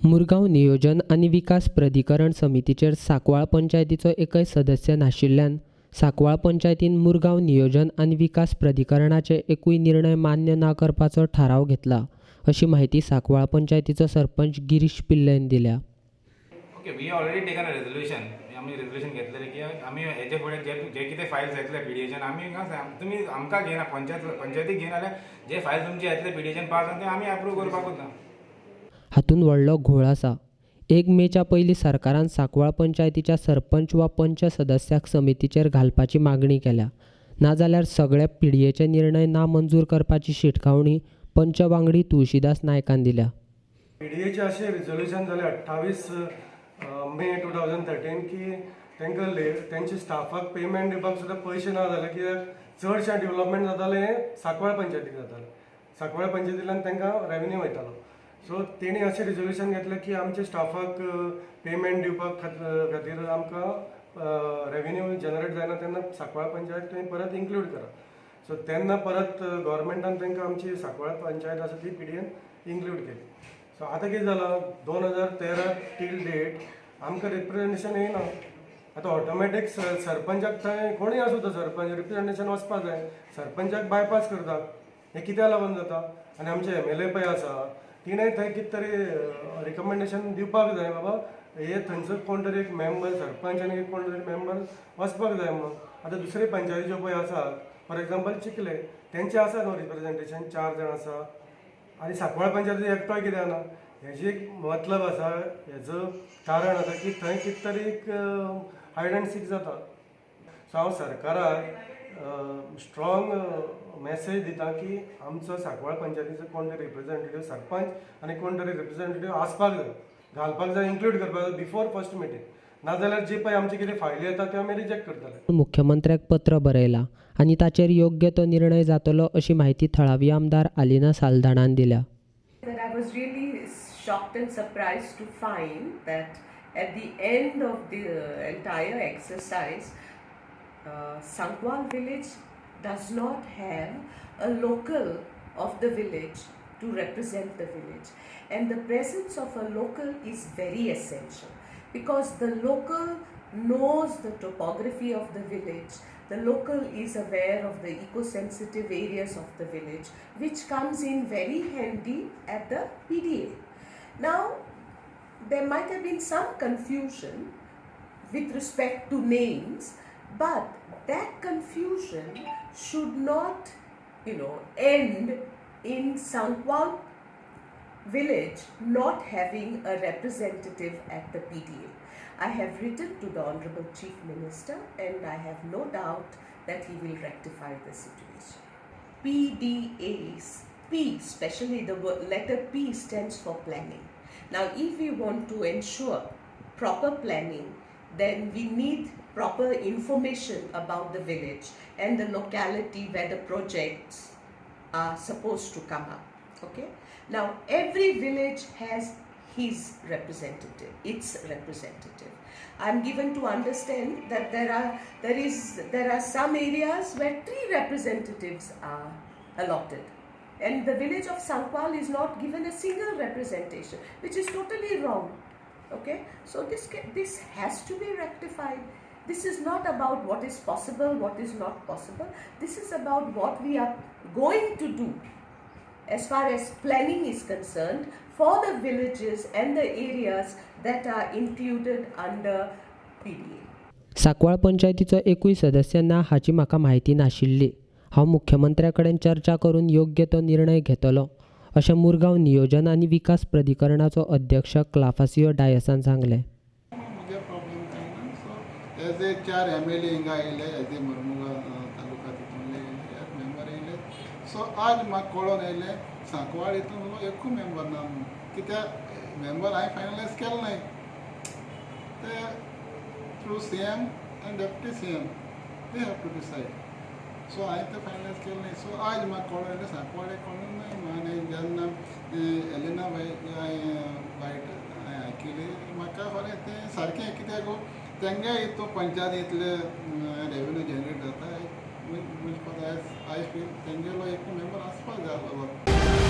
मुरगांव नियोजन आनी विकास प्राधिकरण समितीचेर सांकवाळ पंचायतीचो एकय सदस्य नाशिल्ल्यान सांकवाळ पंचायतीन मुरगांव नियोजन आनी विकास प्राधिकरणाचे एकूय निर्णय मान्य ना करपाचो थाराव घेतला, अशी माहिती सांकवाळ पंचायतीचो सरपंच गिरीश पिल्लयन दिल्या. Okay, we already taken a resolution. आमी रेजोल्युशन घेतलेलें की आमी हेजे फुडें जे जे कितें फायल्स येतले पीडीएच्यान, आमी तुमी आमकां घेयना, पंचायतीक घेयना जाल्यार जे फायल तुमचे येतले पीडीएच्यान पास जावन, ते आमी अप्रूव करपाकूच ना. हातूंत व्हडलो घोळ आसा. 1 मेच्या पयलीं सरकारान सांकवाळ पंचायतीच्या सरपंच वा पंच सदस्याक समितीचेर घालपाची मागणी केल्या. नाजाल्यार सगळे पीडीएचे निर्णय नामंजूर करपाची शिटकावणी पंच वांगडी तुळशीदास नायकान दिल्या. पीडीएचे अशें रिजोल्युशन जालें 28 मे 2013 की तांकां तेंच्या स्टाफाक पेमेंट दिवपाक सुद्दां पयशे ना जाले, कित्याक चडशें डेव्हलपमेंट जातालें हें सांकवाळ पंचायतीक जातालें. सांकवाळ पंचायतींतल्यान तांकां रेवेन्यू वयतालो. सो तेणी अशें रिजोल्युशन घेतलें की आमच्या स्टाफाक पेमेंट दिवपाक खातीर आमकां रेवेन्यू जनरेट जायना, तेन्ना सांकवाळ पंचायत तुमी परत इन्क्लूड करा. सो तेन्ना परत गव्हर्मेंटान तांकां आमची सांकवाळ पंचायत आसा ती पीडीएन इन्क्लूड केली. सो आतां कितें जालां, 2013 टील डेट आमकां रिप्रेझेंटेशन येयना. आतां ऑटोमॅटीक सरपंचाक थंय कोणूय आसूं, तो सरपंच रिप्रेझेंटेशन वचपा जाय. सरपंचाक बायपास करता, हें कित्याक लागून जाता? आनी आमचे एमएलए पळय आसा, तिणें थंय कितें तरी रिकमेंडेशन दिवपाक जाय, बाबा हे थंयसर कोण तरी एक मेंबर सरपंच आनी एक कोण तरी मेंबर वचपाक जाय म्हणून. आतां दुसरे पंचायती ज्यो पळय आसात, फॉर एग्जाम्पल चिखले, तेंचे आसा न्हू रिप्रेझेंटेशन, चार जाण आसा आनी सांकवाळ पंचायती एकटोय कित्याक ना? हेजी एक मतलब आसा, हेजो कारण आसा की थंय कितें तरी एक हायड अँड सीक जाता. सो हांव सरकाराक स्ट्रॉंग मॅसेज दिता की आमचो सांकवाळ पंचायतीचो कोण तरी रिप्रेझेंटेटीव सरपंच आनी कोण तरी रिप्रेझेंटेटीव आसपाक जाय, घालपाक जाय, इन्क्लूड करपाक जाय बिफोर फर्स्ट मिटींग. नाजाल्यार जे पळय आमचे कितें फायली येता त्यो आमी रिजेक्ट करतले. मुख्यमंत्र्याक पत्र बरयलां आनी ताचेर योग्य तो निर्णय जातलो, अशी म्हायती थळावी आमदार आलिना साल्दाणान दिल्या. That I was really shocked and surprised to find that at the end of the entire exercise, Sankwal village does not have a local of the village to represent the village. And the presence of a local is very essential because the local knows the topography of the village. The local is aware of the eco-sensitive areas of the village, which comes in very handy at the PDA. Now, there might have been some confusion with respect to names, but that confusion should not end in Sankwal village not having a representative at the PDA. I have written to the Honorable Chief Minister and I have no doubt that he will rectify the situation. PDAs, P, especially the letter P stands for planning. Now, if we want to ensure proper planning, then we need proper information about the village and the locality where the projects are supposed to come up. Okay. Now, every village has his representative, its representative. I'm given to understand that there are some areas where three representatives are allotted. And the village of Sankwal is not given a single representation, which is totally wrong. Okay, so this has to be rectified. This is not about what is possible, what is not possible. This is about what we are going to do as far as planning is concerned for the villages and the areas that are included under PDA. Sancoale पंचायतीचो एकूय सदस्य ना हाची म्हाका म्हायती नाशिल्ली. हांव मुख्यमंत्र्या कडेन चर्चा करून योग्य तो निर्णय घेतलो, अशें मुरगांव नियोजन आनी विकास प्राधिकरणाचो अध्यक्ष क्लाफासियो डायसान सांगलें. म्हगे प्रॉब्लेम कांय ना. सो एज ए चार एमएलए हिंगा येयले, एज ए मरमुगा तालुका तितूंतले मेंबर येयले. सो आज म्हाका कळोन येयलें, सांकवाळ हितून एकूय मेंबर ना म्हणून. कित्याक मेंबर हांवें फायनलायज केले नाय ते, through CM आनी deputy CM they have to decide. So हांवें तें फायनलायज केलें नाय. सो आज म्हाका कळोन येयलें, सांकवाळे कोणूच नाय. आनी जेन्ना एलिना बाय हांवें बायट हांवें आयकली, म्हाका खरें तें सारकें. कित्याक तेंगे हितून पंचायतींतले रेवेन्यू जनरेट जाता, I feel तेंगेलो एक मेंबर आसपाक जाय आसलो.